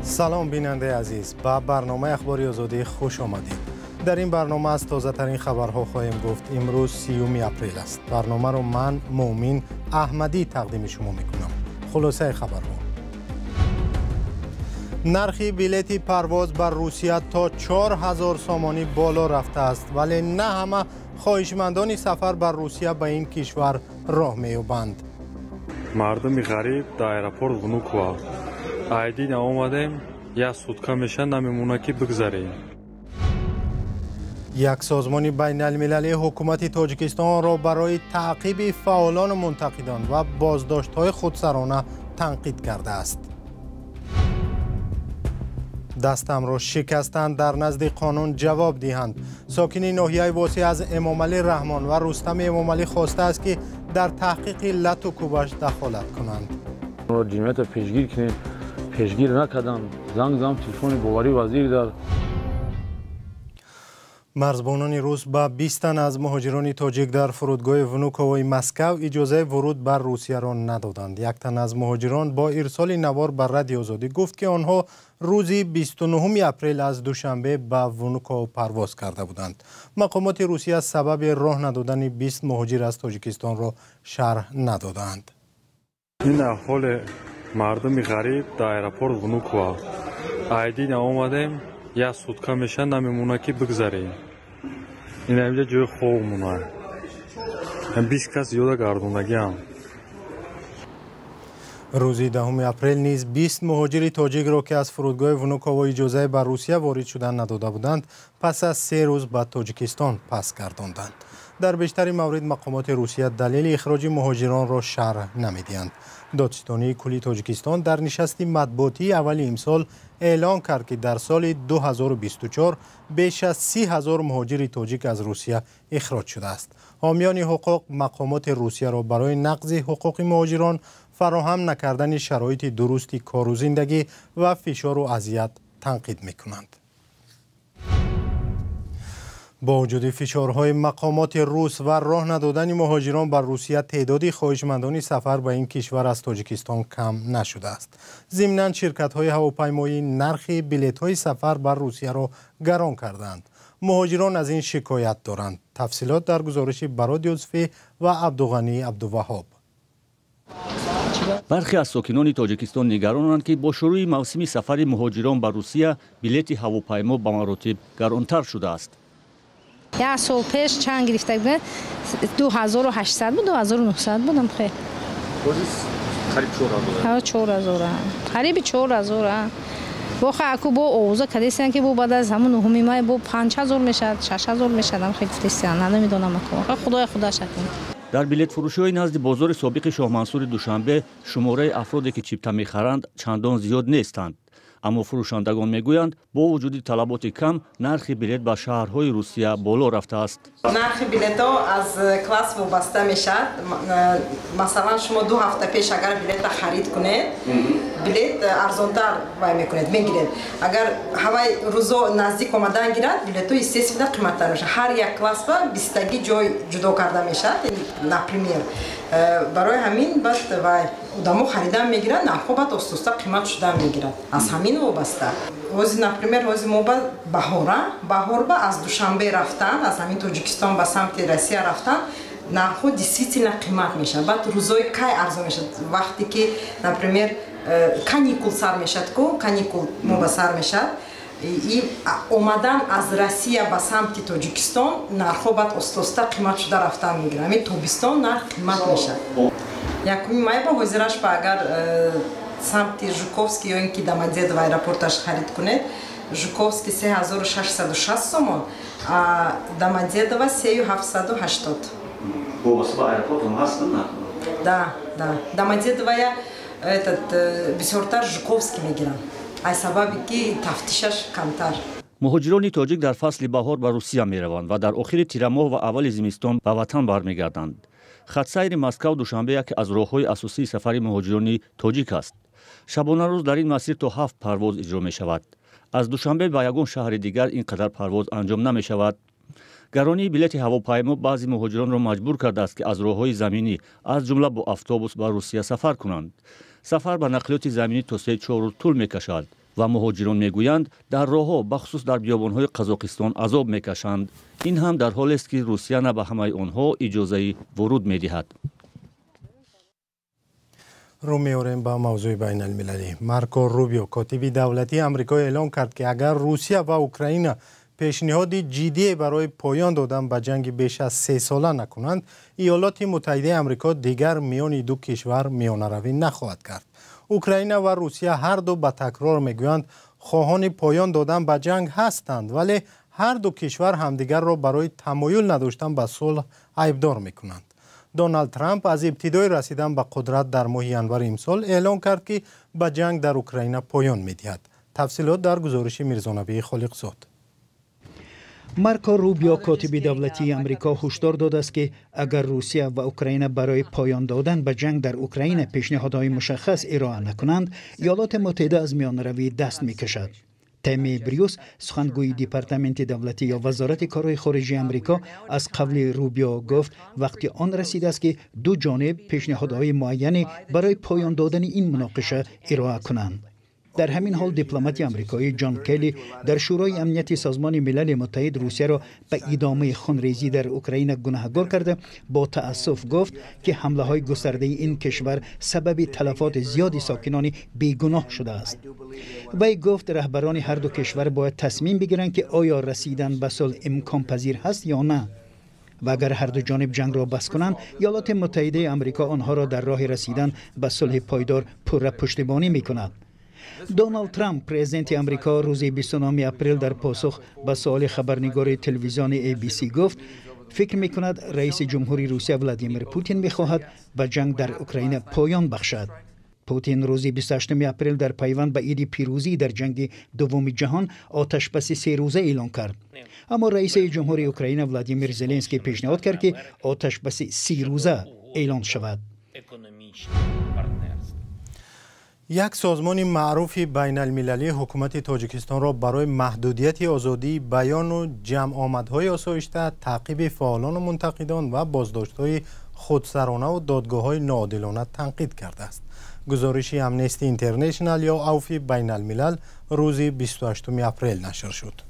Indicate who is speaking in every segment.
Speaker 1: Салом, бинандаи азиз, ба барномаи Ахбори Озодӣ хуш омадед. Дар ин барнома аз тозатарин хабарҳо хоҳем гуфт. Имрӯз 30 апрел аст. Барномаро ман, Муъмин Аҳмадӣ, тақдими шумо мекунам. Хулосаи хабарҳо: нархи билети парвоз ба Русия то 4000 сомонӣ боло рафтааст, вале на ҳама хоҳишмандони сафар ба Русия ба ин кишвар роҳ меёбанд.
Speaker 2: Мардуми ғариб дар аэропорт Внуково айди наомадем, як сутка меша, намемона ки бигзарем.
Speaker 1: Як созмони байналмилалӣ ҳукумати Тоҷикистонро барои таъқиби фаъолону мунтақидон ва боздоштҳои худсарона танқид кардааст. Дастамро шикастанд, дар назди қонун ҷавоб диҳанд. Сокини ноҳияи Восеъ аз Эмомалӣ Раҳмон ва Рустами Эмомалӣ хостааст, ки дар таҳқиқи лату кӯбаш дахолат кунанд.
Speaker 3: Ҷиноята пешгир кунем, пешгир накардам. Занг зам телефони боварӣ вазир дар
Speaker 1: Марзбонони рус ба 20 тан аз муҳоҷирони тоҷик дар фурудгоҳи Внуковои Москав иҷозаи вуруд ба Русияро надоданд. Як тан аз муҳоҷирон бо ирсоли навор ба Радиои Озодӣ гуфт, ки онҳо рӯзи 29 апрел аз Душанбе ба Внуково парвоз карда буданд. Мақомоти Русия сабаби роҳ надодани 20 муҳоҷир аз Тоҷикистонро шарҳ надодаанд.
Speaker 2: Ин аҳволи мардуми ғариб дар аэропорт Внуково айди наомадем, як сутка меша, намемона ки бигзарем. Ин ҳаминҷа ҷои хобмона, 20 кас зиёда гардондагиам.
Speaker 1: Рӯзи 10 апрел низ 20 муҳоҷири тоҷикро, ки аз фурудгоҳи Внуково иҷозаи ба Русия ворид шудан надода буданд, пас аз 3 рӯз ба Тоҷикистон пас гардонданд. Дар бештари маврид мақомоти Русия далели ихроҷи муҳоҷиронро шарҳ намедиҳанд. Додситонии кулли Тоҷикистон дар нишасти матбуотии аввали имсол эълон кард, ки дар соли 2024 беш аз 30 000 муҳоҷири тоҷик аз Русия ихроҷ шудааст. Ҳомиёни ҳуқуқ мақомоти Русияро барои нақзи ҳуқуқи муҳоҷирон, фароҳам накардани шароити дурусти кору зиндагӣ ва фишору азият танқид мекунанд. Бо вуҷуди фишорҳои мақомоти рус ва роҳ надодани муҳоҷирон ба Русия, теъдоди хоҳишмандони сафар ба ин кишвар аз Тоҷикистон кам нашудааст. Зимнан, ширкатҳои ҳавопаймоӣ нархи билетҳои сафар ба Русияро гарон кардаанд. Муҳоҷирон аз ин шикоят доранд. Тафсилот дар гузориши Барод Юсуфӣ ва Абдуғанӣ Абдуваҳҳоб.
Speaker 4: Бархе аз сокинони Тоҷикистон нигаронанд, ки бо шурӯи мавсими сафари муҳоҷирон ба Русия билети ҳавопаймо ба маротиб гаронтар шудааст.
Speaker 5: Як сол пеш чанд гирифта будем? 2800 буд, 2900 будам хел. 4000, қариби 4000. Боха аку бо овоза кадесиян, ки бо баъд аз ҳамун 9 май бо 5000 мешавад, 6000 мешавад, ам хел гуфтесиян. Намедонам аку, худоя худаш акун.
Speaker 4: Дар билетфурӯшиҳои назди бозори собиқи Шоҳмансури Душанбе шумораи афроде, ки чипта мехаранд, чандон зиёд нестанд. Аммо фурӯшандагон мегӯянд, бо вуҷуди талаботи кам нархи билет ба шаҳрҳои Русия боло рафтааст.
Speaker 6: Нархи билетҳо аз класс вобаста мешавад. Масалан, шумо 2 ҳафта пеш агар билета харид кунед, билет арзонтар вай мекунед, мегиред. Агар ҳавай рӯзо наздик омадан гирад, билетҳо, естественно, қиматтар мешавад. Ҳар як класс ба бистаги ҷой ҷудо карда мешавад, например. Барои ҳамин баъд вай одамо харидан мегиранд, нархҳо баъд оста-оста қимат шудан мегирад, аз ҳамин вобаста. Ҳозир, например, ҳозир мо ба баҳора, баҳор ба аз Душанбе рафтан, аз ҳамин Тоҷикистон ба самти Россия рафтан, нархҳо действительно қимат мешавад. Баъд рӯзои кай арзон мешавад? Вақте ки, например, каникул сар мешавад ку, каникул мо ба сар мешавад и омадан аз Россия ба самти Тоҷикистон, нархҳо баъд оста-оста қимат шуда рафтан мегирад. Ҳамин тобистон нарх қимат мешавад. 1 май ба ҳозираш ба агар самти Жуковский ё ин ки Домодедово аэропорташ харид кунед, Жуковский 3660 сомон, а Домодедово 3780.
Speaker 4: Вобаста ба аэропортам ҳастанд?
Speaker 6: Да, Домодедовая этот бисёртар Жуковский мегиранд, аз сабаби ки тафтишаш камтар.
Speaker 4: Муҳоҷирони тоҷик дар фасли баҳор ба Русия мераванд ва дар охири тирамоҳ ва аввали зимистон ба ватан бармегарданд. Хатсайри Москав Душанбе яке аз роҳҳои асосии сафари муҳоҷирони тоҷик аст. Шабонарӯз дар ин масир то ҳафт парвоз иҷро мешавад. Аз Душанбе ба ягон шаҳри дигар ин қадар парвоз анҷом намешавад. Гаронии билети ҳавопаймо баъзе муҳоҷиронро маҷбур кардааст, ки аз роҳҳои заминӣ, аз ҷумла бо автобус, ба Русия сафар кунанд. Сафар ба нақлиёти заминӣ то 3-4 рӯз тӯл мекашад. Ва муҳоҷирон мегӯянд, дар роҳҳо, бахусус дар биёбонҳои Қазоқистон азоб мекашанд. Ин ҳам дар ҳолест, ки Русия на ба ҳамаи онҳо иҷозаи вуруд медиҳад.
Speaker 1: Рӯ меорем ба мавзӯи байналмилалӣ. Марко Рубио, котиби давлатии Амрико, эълон кард, ки агар Русия ва Украина пешниҳоди ҷиддие барои поён додан ба ҷанги беш аз 3 сола накунанд, Иёлоти Муттаҳидаи Амрико дигар миёни ду кишвар миёнаравӣ нахоҳад кард. Украина ва Русия ҳарду ба такрор мегӯянд, хоҳони поён додан ба ҷанг ҳастанд, вале ҳар ду кишвар ҳамдигарро барои тамоюл надоштан ба сулҳ айбдор мекунанд. Доналд Трамп аз ибтидои расидан ба қудрат дар моҳи январи имсол эълон кард, ки ба ҷанг дар Украина поён медиҳад. Тафсилот дар гузориши Мирзонабии Холиқзод.
Speaker 7: Марко Рубио, котиби давлатии Амрико, ҳушдор додааст, ки агар Русия ва Украина барои поён додан ба ҷанг дар Украина пешниҳодҳои мушаххас ироа накунанд, Иёлоти Муттаҳида аз миёнаравӣ даст мекашад. Теми Брюс, сухангӯи Департаменти давлатӣ ё Вазорати корҳои хориҷии Амрико, аз қавли Рубио гуфт, вақти он расидааст, ки ду ҷониб пешниҳодҳои муайяне барои поён додани ин муноқиша ироа кунанд. Дар ҳамин ҳол дипломати амрикоӣ Ҷон Келли дар Шӯрои Амнияти Созмони Милали Муттаҳид Русияро ба идомаи хунрезӣ дар Украина гунаҳгор карда, бо таассуф гуфт, ки ҳамлаҳои густардаи ин кишвар сабаби талафоти зиёди сокинони бегуноҳ шудааст. Вай гуфт, раҳбарони ҳарду кишвар бояд тасмим бигиранд, ки оё расидан ба сулҳ имконпазир ҳаст ё на, ва агар ҳарду ҷониб ҷангро бас кунанд, Иёлоти Муттаҳидаи Амрико онҳоро дар роҳи расидан ба сулҳи пойдор пурра пуштибонӣ мекунад. Доналд Трамп, президенти Амрико, рӯзи 29 апрел дар посух ба суоли хабарнигори телевизиони ABC гуфт, фикр мекунад, раиси ҷумҳури Русия Владимир Путин мехоҳад ба ҷанг дар Украина поён бахшад. Путин рӯзи 28 апрел дар пайванд ба иди пирӯзӣ дар ҷанги дуввуми ҷаҳон оташбаси 3 рӯза эълон кард, аммо раиси ҷумҳури Украина Владимир Зеленский пешниҳод кард, ки оташбаси 30 рӯза эълон шавад.
Speaker 1: Як созмони маъруфи байналмилалӣ ҳукумати Тоҷикистонро барои маҳдудияти озодии баёну ҷамъомадҳои осоишта, таъқиби фаъолону мунтақидон ва боздоштҳои худсаронаву додгоҳҳои ноодилона танқид кардааст. Гузориши Амнести Интернешнал ё Авфи байналмилал рӯзи 28 апрел нашр шуд.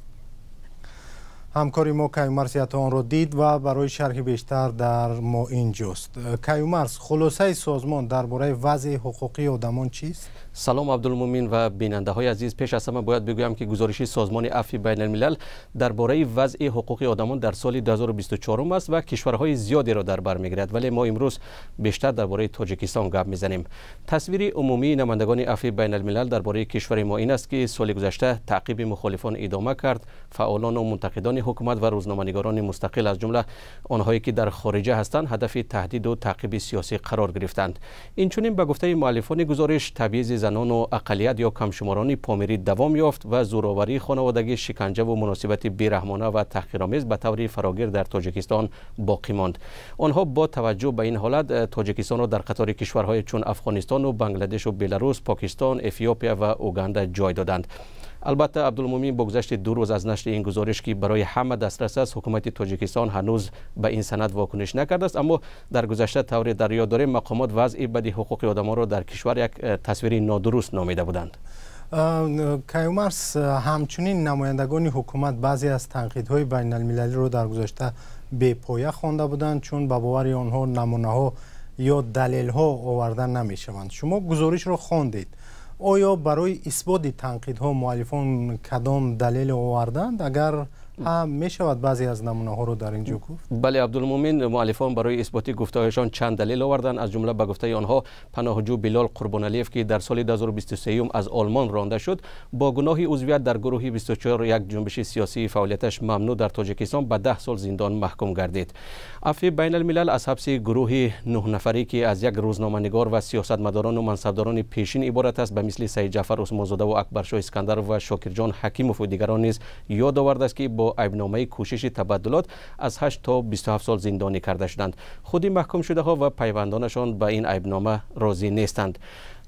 Speaker 1: Ҳамкори мо Каюмарс Ято онро дид ва барои шарҳи бештар дар мо инҷост. Каюмарс, хулосаи созмон дар бораи вазъи ҳуқуқии одамон чист?
Speaker 8: Салом, Абдулмумин ва бинандаҳои азиз. Пеш аз ҳама бояд бигӯям, ки гузориши созмони Афви байналмилал дар бораи вазъи ҳуқуқи одамон дар соли 2024 аст ва кишварҳои зиёдеро дар бар мегирад, вале мо имрӯз бештар дар бораи Тоҷикистон гап мезанем. Тасвири умумии намояндагони Афви байналмилал дар бораи кишвари мо ин аст, ки соли гузашта таъқиби мухолифон идома кард. Фаъолону мунтақидони ҳукумат ва рӯзноманигорони мустақил, аз ҷумла онҳое ки дар хориҷа ҳастанд, ҳадафи таҳдиду таъқиби сиёсӣ қарор гирифтанд. Инчунин, ба гуфтаи муаллифони гузориш, табъизи занону ақаллият ё камшуморони помирӣ давом ёфт ва зӯроварии хонаводагӣ, шиканҷаву муносибати бераҳмона ва таҳқиромез ба таври фарогир дар Тоҷикистон боқӣ монд. Онҳо бо таваҷҷӯҳ ба ин ҳолат Тоҷикистонро дар қатори кишварҳое чун Афғонистону Бангладешу Беларус, Покистон, Эфиопия ва Уганда ҷой доданд. Албатта, Абдулмумин, бо гузашти 2 рӯз аз нашри ин гузориш, ки барои ҳама дастрас аст, ҳукумати Тоҷикистон ҳанӯз ба ин санад вокуниш накардааст. Аммо дар гузашта, тавре дар ёд дорем, мақомот вазъи бади ҳуқуқи одамонро дар кишвар як тасвири нодуруст номида буданд.
Speaker 1: Каюмарс, ҳамчунин намояндагони ҳукумат баъзе аз танқидҳои байналмилалиро дар гузашта бепоя хонда буданд, чун ба бовари онҳо намунаҳо ё далелҳо оварда намешаванд. Шумо гузоришро хондед. Оё барои исботи танқидҳо муаллифон кадом далеле оварданд? Агар ҳа, мешавад баъзе аз намунаҳоро дар ин ҷо гуфт?
Speaker 8: Бале, Абдулмумин, муаллифон барои исботи гуфтаҳояшон чанд далел оварданд. Аз ҷумла, ба гуфтаи онҳо, паноҳҷӯ Билол Қурбоналиев, ки дар соли 2023 аз Олмон ронда шуд, бо гуноҳи узвият дар гурӯҳи 24, як ҷунбиши сиёсии фаъолияташ мамнӯъ дар Тоҷикистон, ба 10 сол зиндон маҳкум гардид. Афви байналмилал аз ҳабси гурӯҳи нӯҳнафарӣ, ки аз як рӯзноманигор ва сиёсатмадорону мансабдорони пешин иборат аст, ба мисли Саидҷафар Усмонзодаву Акбаршоҳ Искандаров ва Шокирҷон Ҳакимову дигарон низ ёд овардааст, ки бо айбномаи кӯшиши табаддулот аз 8 то 27 сол зиндонӣ карда шуданд. Худи маҳкумшудаҳо ва пайвандонашон ба ин айбнома розӣ нестанд.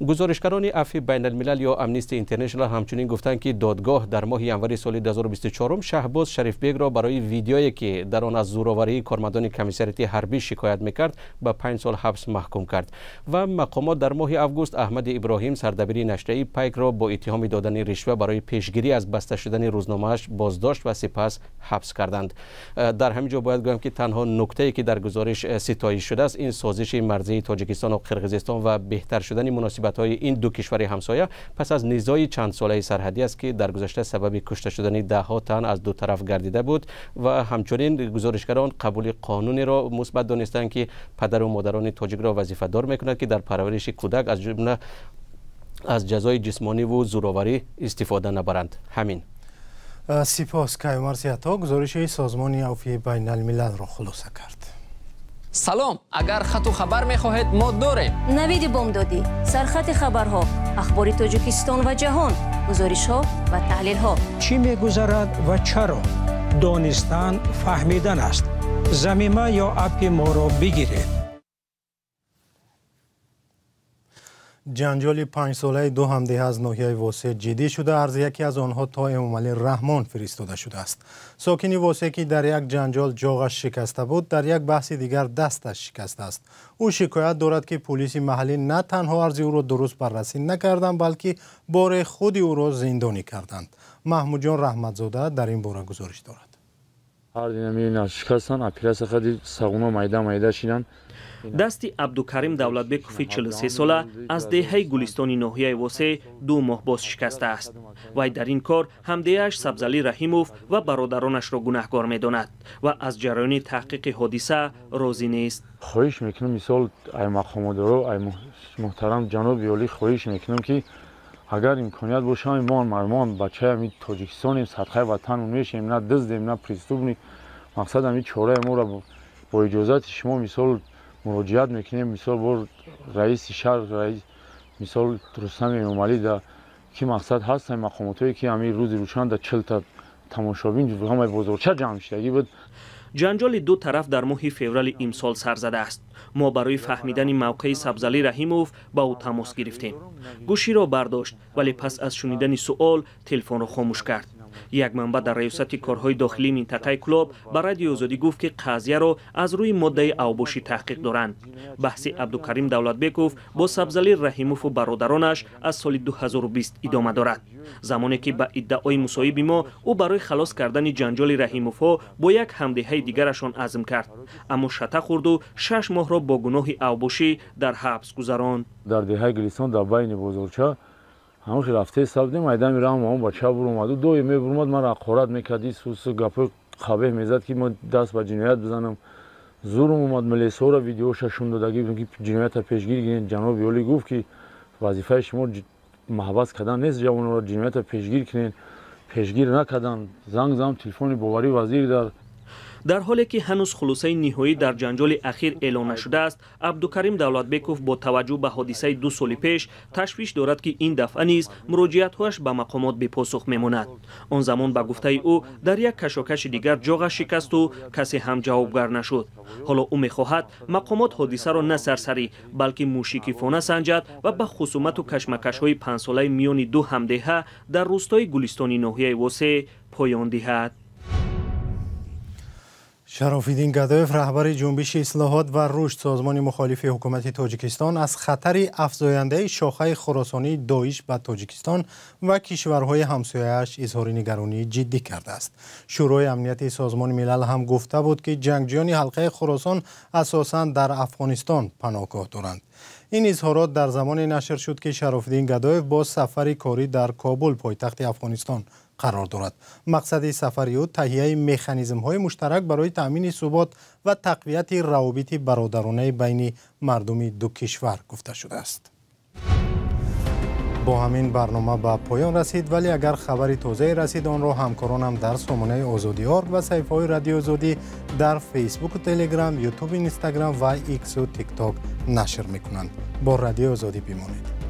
Speaker 8: Гузоришгарони Афви Байналмилал ё Амнисти Интернешнал ҳамчунин гуфтанд, ки додгоҳ дар моҳи январи соли 2024 Шаҳбоз Шарифбегро барои видеое, ки дар он аз зӯроварии кормандони комиссариати ҳарбӣ шикоят мекард, ба 5 сол ҳабс маҳкум кард. Ва мақомот дар моҳи август Аҳмади Иброҳим, сардабири нашрияи Пайкро, бо иттиҳоми додани ришва барои пешгирӣ аз баста шудани рӯзномааш боздошт ва сипас ҳабс карданд. Дар ҳамин ҷо бояд гӯям, ки танҳо нуктае, ки дар гузориш ситоиш шудааст, ин созиши марзии Тоҷикистону Қирғизистон ва беҳтар шудани муносибатҳои ин ду кишвари ҳамсоя пас аз низои чандсолаи сарҳадӣ аст, ки дар гузашта сабаби кушта шудани даҳҳо тан аз ду тараф гардида буд. Ва ҳамчунин гузоришгарон қабули қонунеро мусбат донистанд, ки падару модарони тоҷикро вазифадор мекунад, ки дар парвариши кӯдак аз ҷумла аз ҷазои ҷисмониву зӯроварӣ истифода набаранд. Ҳамин.
Speaker 1: Сипос. Каюмарс Ято гузориши Созмони Афви Байналмилалро хулоса кард.
Speaker 9: Салом, агар хату хабар мехоҳед, мо дорем.
Speaker 10: Навиди бомдодӣ, сархати хабарҳо, ахбори Тоҷикистон ва ҷаҳон, гузоришҳо ва таҳлилҳо.
Speaker 11: Чӣ мегузарад ва чаро? Донистан фаҳмидан аст. Замима ё аппи моро бигиред.
Speaker 1: Ҷанҷоли панҷсолаи ду ҳамдеҳа аз ноҳияи Восе ҷиддӣ шуда, арзи яке аз онҳо то Эмомалӣ Раҳмон фиристода шудааст. Сокини Восе, ки дар як ҷанҷол ҷоғаш шикаста буд, дар як баҳси дигар дасташ шикастааст. Ӯ шикоят дорад, ки пулиси маҳаллӣ на танҳо арзи ӯро дуруст баррасӣ накарданд, балки боре худи ӯро зиндонӣ карданд. Маҳмудҷон Раҳматзода дар ин бора гузориш дорад.
Speaker 3: Шикастан, операция хади сағуна майда майда шидан.
Speaker 12: Дасти Абдукарим Давлатбекови 43-сола аз деҳаи Гулистони ноҳияи Восе 2 моҳ боз шикастааст. Вай дар ин кор ҳамдеҳааш Сабзалӣ Раҳимов ва бародаронашро гунаҳгор медонад ва аз ҷараёни таҳқиқи ҳодиса розӣ нест.
Speaker 3: Хоҳиш мекунам, мисол, ай мақомодоро, ай муҳтарам ҷаноби олӣ, хоҳиш мекунам, ки агар имконият бошад, мо бачаи ҳамин Тоҷикистонем, садқаи ватанмон мешем, на дуздем, на преступник. Мақсад ҳамин чораи моро бо иҷозати шумо, мисол, муроҷиат мекунем, мисол, бо раиси шаҳр, раис, мисол, Рустам Эмомалӣ, да ки мақсад ҳастанд мақомотое, ки ҳамин рӯзи рӯшан да 40-та тамошобин ҳамаи бозорча ҷамъ шудагӣ буд.
Speaker 12: Ҷанҷоли ду тараф дар моҳи феврали имсол сар задааст. Мо барои фаҳмидани мавқеи Сабзалӣ Раҳимов ба ӯ тамос гирифтем. Гӯширо бардошт, вале пас аз шунидани суол телефонро хомӯш кард. Як манбаъ дар раёсати корҳои дохилии минтақаи Кӯлоб ба Радиои Озодӣ гуфт, ки қазияро аз рӯи моддаи авбошӣ таҳқиқ доранд. Баҳси Абдукарим Давлатбеков бо Сабзалӣ Раҳимову бародаронаш аз соли 2020 идома дорад, замоне ки ба иддаои мусоҳиби мо ӯ барои халос кардани ҷанҷоли Раҳимовҳо бо як ҳамдеҳаи дигарашон азм кард, аммо шата хӯрду 6 моҳро бо гуноҳи авбошӣ дар ҳабс гузаронд.
Speaker 3: Дар деҳаи Гулистон, дар байни бозорча, ҳамон рафтаи сабдем, айдами раҳм он бача буромаду дои мебурмад, маро ҳақорат мекард, исусу гапҳои қабеҳ мезад, ки мо даст ба ҷиноят бизанам. Зурм омад, милисҳоро видеоша шун додагӣ будем, ки ҷиноята пешгир гиред. Ҷаноби олӣ гуфт, ки вазифаи шумо маҳбас кардан нест ҷавонро, ҷиноята пешгир кунед. Пешгир накарданд. Занг задам телефони боварӣ вазир
Speaker 12: дар ҳоле ки ҳанӯз хулосаи ниҳоӣ дар ҷанҷоли ахир эълон нашудааст, Абдукарим Давлатбеков бо таваҷҷӯҳ ба ҳодисаи 2 соли пеш ташвиш дорад, ки ин дафъа низ муроҷиатҳояш ба мақомот бепосух мемонад. Он замон, ба гуфтаи ӯ, дар як кашокаши дигар ҷоғаш шикасту касе ҳам ҷавобгар нашуд. Ҳоло ӯ мехоҳад мақомот ҳодисаро на сарсарӣ, балки мушикифона санҷад ва ба хусумату кашмакашҳои панҷсолаи миёни ду ҳамдеҳа дар рӯстои Гулистони ноҳияи Восе поён диҳад.
Speaker 1: Шарофиддин Гадоев, раҳбари ҷунбиши ислоҳот ва рушд, созмони мухолифи ҳукумати Тоҷикистон, аз хатари афзояндаи шохаи хуросонии Доиш ба Тоҷикистон ва кишварҳои ҳамсояаш изҳори нигаронии ҷиддӣ кардааст. Шӯрои амнияти Созмони Милал ҳам гуфта буд, ки ҷангҷиёни ҳалқаи Хуросон асосан дар Афғонистон паноҳгоҳ доранд. Ин изҳорот дар замоне нашр шуд, ки Шарофиддин Гадоев бо сафари корӣ дар Кобул, пойтахти Афғонистон, қарор дорад. Мақсади сафари ӯ таҳияи механизмҳои муштарак барои таъмини субот ва тақвияти равобити бародаронаи байни мардуми ду кишвар гуфта шудааст. Бо ҳамин барнома ба поён расид, вале агар хабари тозае расид, онро ҳамкоронам дар сомонаи Озодӣ орг ва саҳифаҳои Радиои Озодӣ дар Фейсбуку Телеграм, Ютуб, Инстаграм ва Иксу Тикток нашр мекунанд. Бо Радиои Озодӣ бимонед.